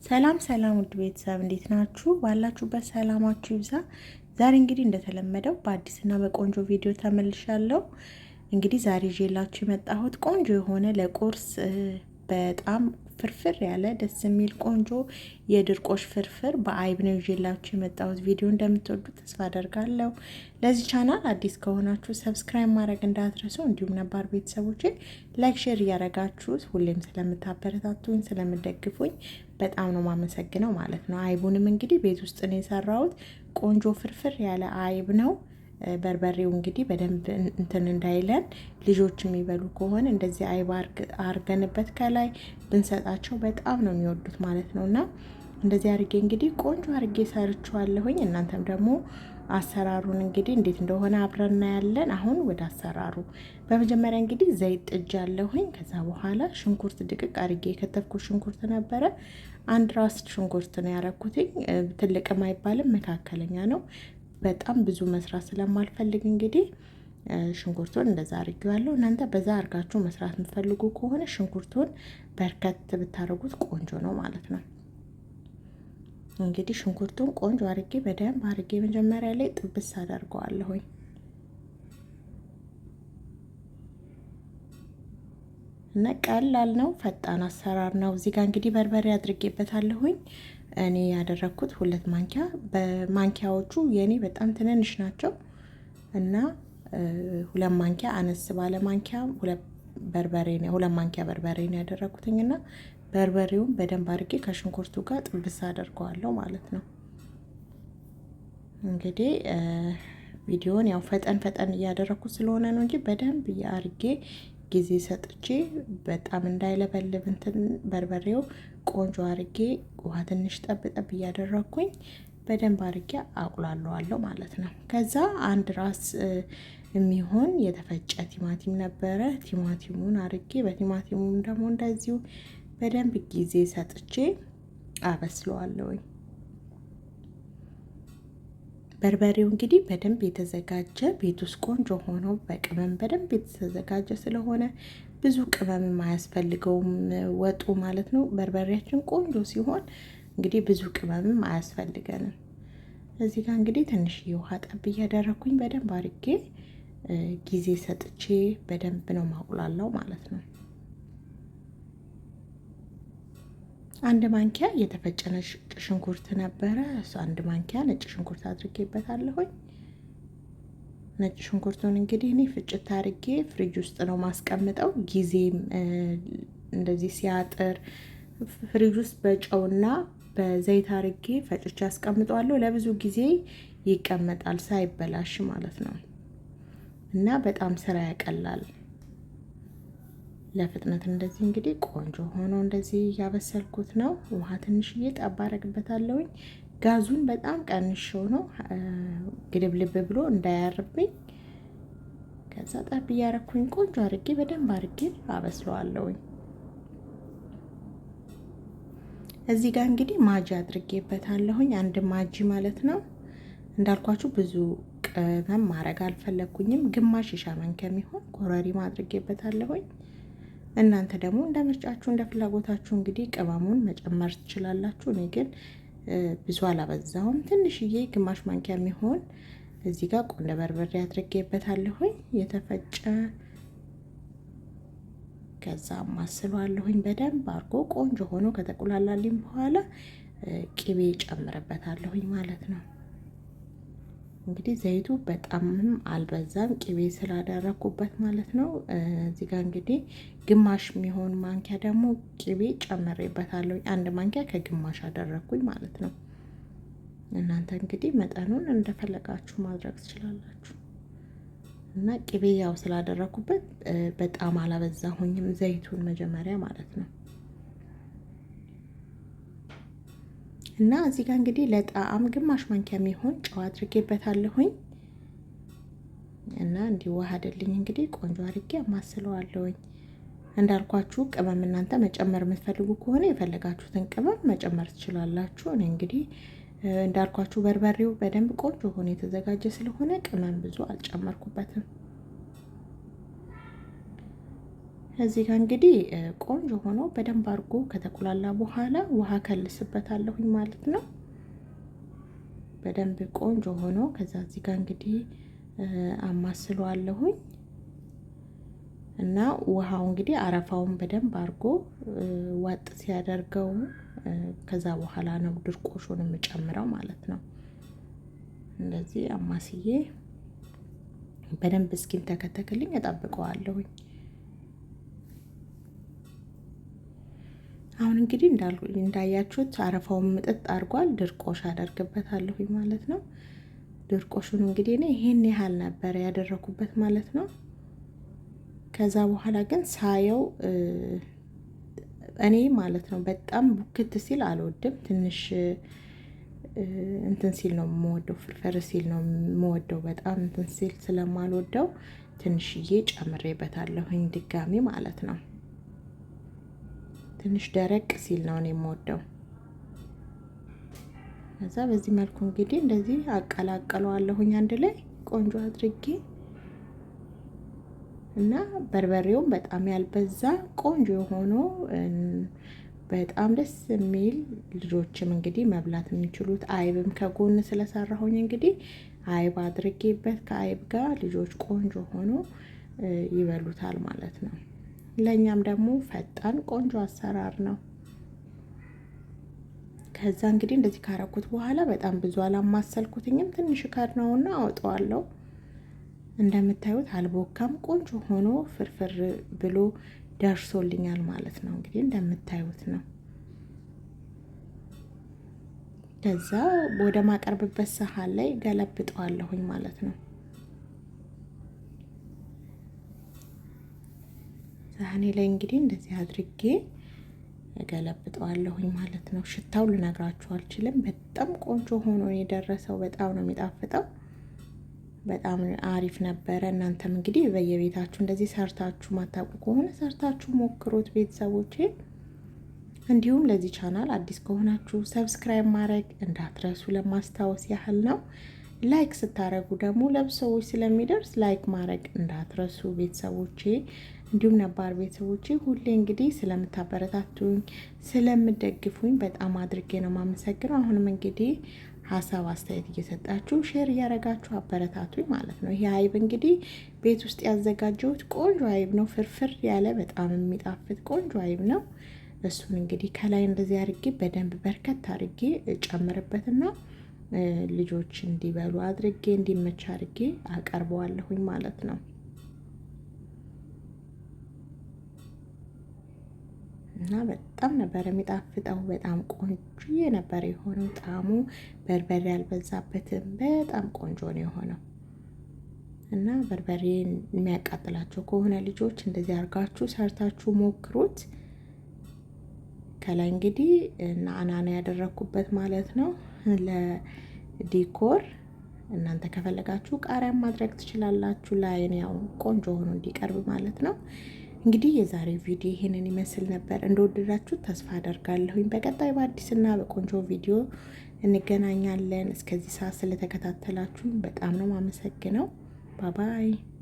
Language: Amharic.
ሰላም ሰላም ውድ ቤተሰብ እንዴት ናችሁ? ባላችሁበት ሰላማችሁ ይብዛ። ዛሬ እንግዲህ እንደተለመደው በአዲስና በቆንጆ ቪዲዮ ተመልሻለሁ። እንግዲህ ዛሬ ይዤላችሁ የመጣሁት ቆንጆ የሆነ ለቁርስ በጣም ፍርፍር ያለ ደስ የሚል ቆንጆ የድርቆሽ ፍርፍር በአይብ ነው ይዤላችሁ የመጣሁት። ቪዲዮ እንደምትወዱት ተስፋ አደርጋለሁ። ለዚህ ቻናል አዲስ ከሆናችሁ subscribe ማድረግ እንዳትረሱ፣ እንዲሁም ነባር ቤተሰቦቼ like፣ share እያደረጋችሁ ሁሌም ስለምታበረታቱኝ ስለምደግፉኝ በጣም ነው ማመሰግነው ማለት ነው። አይቡንም እንግዲህ ቤት ውስጥ ነው የሰራሁት። ቆንጆ ፍርፍር ያለ አይብ ነው። በርበሬው እንግዲህ በደንብ እንትን እንዳይለን ልጆች የሚበሉ ከሆነ እንደዚህ አይብ አርገንበት ከላይ ብንሰጣቸው በጣም ነው የሚወዱት ማለት ነው። እና እንደዚህ አርጌ እንግዲህ ቆንጆ አርጌ ሰርቼዋለሁኝ። እናንተም ደግሞ አሰራሩን እንግዲህ እንዴት እንደሆነ አብረን እናያለን። አሁን ወደ አሰራሩ በመጀመሪያ እንግዲህ ዘይት ጥጃለሁኝ። ከዛ በኋላ ሽንኩርት ድቅቅ አርጌ የከተፍኩት ሽንኩርት ነበረ። አንድ ራስ ሽንኩርት ነው ያረኩትኝ። ትልቅም አይባልም መካከለኛ ነው። በጣም ብዙ መስራት ስለማልፈልግ እንግዲህ ሽንኩርቱን እንደዛ አድርጌዋለሁ። እናንተ በዛ አድርጋችሁ መስራት የምትፈልጉ ከሆነ ሽንኩርቱን በርከት ብታደርጉት ቆንጆ ነው ማለት ነው። እንግዲህ ሽንኩርቱን ቆንጆ አድርጌ በደንብ አድርጌ መጀመሪያ ላይ ጥብስ አደርገዋለሁኝ። እና ቀላል ነው፣ ፈጣን አሰራር ነው። እዚህ ጋር እንግዲህ በርበሬ አድርጌበታለሁኝ። እኔ ያደረግኩት ሁለት ማንኪያ፣ በማንኪያዎቹ የእኔ በጣም ትንንሽ ናቸው እና ሁለት ማንኪያ አነስ ባለ ማንኪያ ሁለት በርበሬ ነው ሁለት ማንኪያ በርበሬ ነው ያደረግኩትኝ እና በርበሬውን በደንብ አድርጌ ከሽንኩርቱ ጋር ጥብስ አደርገዋለሁ ማለት ነው። እንግዲህ ቪዲዮን ያው ፈጠን ፈጠን እያደረግኩት ስለሆነ ነው እንጂ በደንብ አድርጌ ጊዜ ሰጥቼ በጣም እንዳይለበልብ እንትን በርበሬው ቆንጆ አርጌ ውሃ ትንሽ ጠብ ጠብ እያደረግኩኝ በደንብ አርጌ አቁላለዋለሁ ማለት ነው። ከዛ አንድ ራስ የሚሆን የተፈጨ ቲማቲም ነበረ። ቲማቲሙን አርጌ በቲማቲሙም ደግሞ እንደዚሁ በደንብ ጊዜ ሰጥቼ አበስለዋለሁኝ። በርበሬው እንግዲህ በደንብ የተዘጋጀ ቤት ውስጥ ቆንጆ ሆኖ በቅመም በደንብ የተዘጋጀ ስለሆነ ብዙ ቅመምም አያስፈልገውም ወጡ ማለት ነው። በርበሬያችን ቆንጆ ሲሆን እንግዲህ ብዙ ቅመምም አያስፈልገንም። እዚህ ጋር እንግዲህ ትንሽ ውሃ ጠብ እያደረኩኝ በደንብ አድርጌ ጊዜ ሰጥቼ በደንብ ነው ማቁላለው ማለት ነው። አንድ ማንኪያ የተፈጨ ነጭ ሽንኩርት ነበረ። እሱ አንድ ማንኪያ ነጭ ሽንኩርት አድርጌበታለሁኝ። ነጭ ሽንኩርቱን እንግዲህ እኔ ፍጭት አድርጌ ፍሪጅ ውስጥ ነው ማስቀምጠው። ጊዜም እንደዚህ ሲያጥር ፍሪጅ ውስጥ በጨውና በዘይት አድርጌ ፈጭቼ አስቀምጠዋለሁ። ለብዙ ጊዜ ይቀመጣል ሳይበላሽ ማለት ነው እና በጣም ስራ ያቀላል። ለፍጥነት እንደዚህ እንግዲህ ቆንጆ ሆኖ እንደዚህ እያበሰልኩት ነው። ውሃ ትንሽዬ ጠብ አደርግበታለሁኝ። ጋዙን በጣም ቀንሼው ነው ግልብልብ ብሎ እንዳያርብኝ። ከዛ ጠብ እያረኩኝ ቆንጆ አርጌ በደንብ አርጌ አበስለዋለሁኝ። እዚህ ጋር እንግዲህ ማጂ አድርጌበታለሁኝ። አንድ ማጂ ማለት ነው። እንዳልኳችሁ ብዙ ቅመም ማድረግ አልፈለግኩኝም። ግማሽ የሻይ ማንኪያ የሚሆን ኮረሪማ አድርጌበታለሁኝ። እናንተ ደግሞ እንደ ምርጫችሁ እንደ ፍላጎታችሁ እንግዲህ ቅመሙን መጨመር ትችላላችሁ። እኔ ግን ብዙ አላበዛሁም። ትንሽዬ ግማሽ ማንኪያ የሚሆን እዚህ ጋር ቆንደ በርበሬ አድርጌበታለሁኝ የተፈጨ። ከዛ ማስለዋለሁኝ በደንብ አድርጎ ቆንጆ ሆኖ ከተቁላላልኝ በኋላ ቅቤ ጨምርበታለሁኝ ማለት ነው። እንግዲህ ዘይቱ በጣምም አልበዛም ቅቤ ስላደረኩበት ማለት ነው። እዚህ ጋር እንግዲህ ግማሽ የሚሆን ማንኪያ ደግሞ ቅቤ ጨምሬበታለሁ። አንድ ማንኪያ ከግማሽ አደረኩኝ ማለት ነው። እናንተ እንግዲህ መጠኑን እንደፈለጋችሁ ማድረግ ትችላላችሁ። እና ቅቤ ያው ስላደረኩበት በጣም አላበዛሁኝም ዘይቱን መጀመሪያ ማለት ነው። እና እዚህ ጋር እንግዲህ ለጣዕም ግማሽ ማንኪያ የሚሆን ጨው አድርጌበታለሁኝ እና እንዲዋሃድልኝ እንግዲህ ቆንጆ አድርጌ አማስለዋለሁኝ። እንዳልኳችሁ ቅመም እናንተ መጨመር የምትፈልጉ ከሆነ የፈለጋችሁትን ቅመም መጨመር ትችላላችሁ። እኔ እንግዲህ እንዳልኳችሁ በርበሬው በደንብ ቆንጆ ሆኖ የተዘጋጀ ስለሆነ ቅመም ብዙ አልጨመርኩበትም። እዚህ ጋር እንግዲህ ቆንጆ ሆኖ በደንብ አድርጎ ከተቁላላ በኋላ ውሃ ከልስበታለሁኝ ማለት ነው። በደንብ ቆንጆ ሆኖ ከዛ እዚህ ጋር እንግዲህ አማስለዋለሁኝ እና ውሃው እንግዲህ አረፋውን በደንብ አድርጎ ዋጥ ሲያደርገው ከዛ በኋላ ነው ድርቆሹን የምጨምረው ማለት ነው። እንደዚህ አማስዬ በደንብ እስኪንተከተክልኝ እጠብቀዋለሁኝ። አሁን እንግዲህ እንዳያችሁት አረፋውን ምጥጥ አድርጓል። ድርቆሽ አደርግበታለሁኝ ማለት ነው። ድርቆሹን እንግዲህ እኔ ይሄን ያህል ነበር ያደረኩበት ማለት ነው። ከዛ በኋላ ግን ሳየው እኔ ማለት ነው በጣም ቡክት ሲል አልወድም። ትንሽ እንትን ሲል ነው የምወደው፣ ፍርፍር ሲል ነው የምወደው። በጣም እንትን ሲል ስለማልወደው ትንሽዬ ጨምሬበታለሁኝ ድጋሚ ማለት ነው። ትንሽ ደረቅ ሲል ነው እኔ የምወደው። ከዛ በዚህ መልኩ እንግዲህ እንደዚህ አቀላቀለዋለሁኝ አንድ ላይ ቆንጆ አድርጌ እና በርበሬውም በጣም ያልበዛ ቆንጆ የሆኑ በጣም ደስ የሚል ልጆችም እንግዲህ መብላት የሚችሉት አይብም ከጎን ስለሰራሁኝ እንግዲህ አይብ አድርጌበት ከአይብ ጋር ልጆች ቆንጆ ሆኖ ይበሉታል ማለት ነው። ለእኛም ደግሞ ፈጣን ቆንጆ አሰራር ነው። ከዛ እንግዲህ እንደዚህ ካረኩት በኋላ በጣም ብዙ አላማሰልኩትኝም። ትንሽ ከድነውና አወጣዋለሁ። እንደምታዩት አልቦካም፣ ቆንጆ ሆኖ ፍርፍር ብሎ ደርሶልኛል ማለት ነው። እንግዲህ እንደምታዩት ነው። ከዛ ወደ ማቀርብበት ሰሃን ላይ ገለብጠዋለሁኝ ማለት ነው። ሳህኔ ላይ እንግዲህ እንደዚህ አድርጌ እገለብጠዋለሁኝ ማለት ነው። ሽታው ልነግራችሁ አልችልም። በጣም ቆንጆ ሆኖ የደረሰው በጣም ነው የሚጣፍጠው። በጣም አሪፍ ነበረ። እናንተም እንግዲህ በየቤታችሁ እንደዚህ ሰርታችሁ ማታውቁ ከሆነ ሰርታችሁ ሞክሩት ቤተሰቦቼ። እንዲሁም ለዚህ ቻናል አዲስ ከሆናችሁ subscribe ማድረግ እንዳትረሱ ለማስታወስ ያህል ነው። like ስታደርጉ ደግሞ ለብዙ ሰዎች ስለሚደርስ like ማድረግ እንዳትረሱ ቤተሰቦቼ። እንዲሁም ነባር ቤተሰቦቼ ሁሌ እንግዲህ ስለምታበረታቱኝ ስለምደግፉኝ በጣም አድርጌ ነው የማመሰግነው። አሁንም እንግዲህ ሀሳብ አስተያየት እየሰጣችሁ share እያደረጋችሁ አበረታቱኝ ማለት ነው። ይሄ አይብ እንግዲህ ቤት ውስጥ ያዘጋጀሁት ቆንጆ አይብ ነው። ፍርፍር ያለ በጣም የሚጣፍጥ ቆንጆ አይብ ነው። እሱን እንግዲህ ከላይ እንደዚህ አድርጌ በደንብ በርከት አድርጌ ጨምርበትና ልጆች እንዲበሉ አድርጌ እንዲመች አድርጌ አቀርበዋለሁኝ ማለት ነው። እና በጣም ነበር የሚጣፍጠው። በጣም ቆንጆዬ ነበር የሆነው ጣዕሙ። በርበሬ አልበዛበትም። በጣም ቆንጆ ነው የሆነው። እና በርበሬ የሚያቃጥላቸው ከሆነ ልጆች እንደዚህ አድርጋችሁ ሰርታችሁ ሞክሩት። ከላይ እንግዲህ ናአናና ያደረኩበት ማለት ነው ለ decor። እናንተ ከፈለጋችሁ ቃሪያም ማድረግ ትችላላችሁ። ላይን ያው ቆንጆ ሆኖ እንዲቀርብ ማለት ነው። እንግዲህ የዛሬው ቪዲዮ ይሄንን ይመስል ነበር። እንደወደዳችሁ ተስፋ አደርጋለሁኝ። በቀጣይ በአዲስና በቆንጆ ቪዲዮ እንገናኛለን። እስከዚህ ሰዓት ስለተከታተላችሁ በጣም ነው ማመሰግነው። bye bye።